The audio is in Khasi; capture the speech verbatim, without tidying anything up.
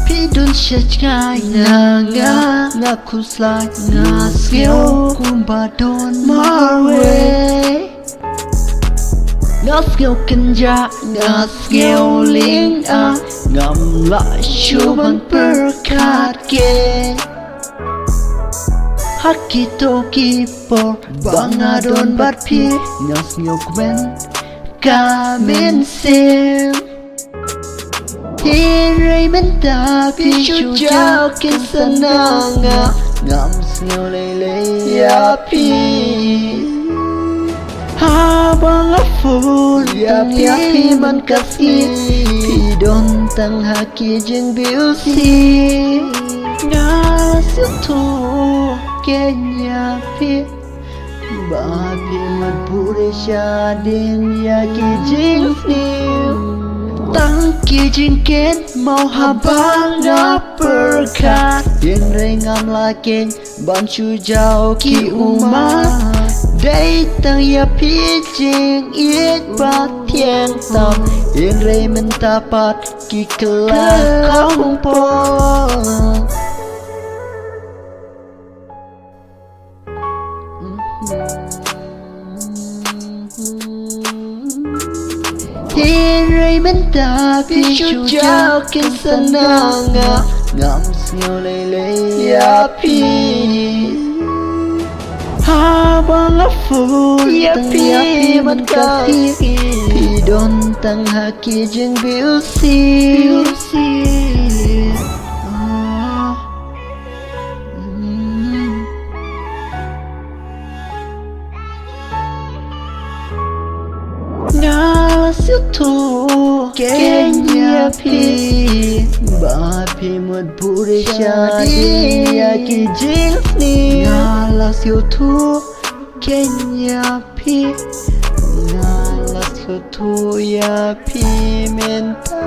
Phi don sha jngai na nga, nga khuslai, nga sngew kumba don marwei. Nga sngew kynjah, nga sngew lyngngoh, ngam lah shuh ban pyrkhat ke. Ha kito ki por ba nga don bad phi, nga sngew kmen ka mynsiem. Hynrei mynta phi shu jaw kynsan na nga, ngam sngew lei lei ïa phi. Haba nga phone ïa phi man ka sngi, phi don tang ha ki jingbiusi. Nga sngewthuh kein ïa phi, ba phi mut buhrieh shadien ïa ki jingsniew. Tang ki jingkynmaw haba nga pyrkhat, hynrei ngam lah kein ban shu jaw ki ummat. Dei tang ïa phi jingïeit ba thiang tam, hynrei mynta pat ki kylla khongpong. Hynrei mynta phi shu jaw kynsan na nga, ngam sngew lei lei ïa phi. Haba nga phone ïa phi man ka sngi, phi don tang ha ki jingbiusi. Nga la sngewthuh kein ïa phi, ba phi mut buhrieh shadien ïa ki jingsniew. Nga la sngewthuh kein ïa phi, nga la sngewthuh ïa phi mynta.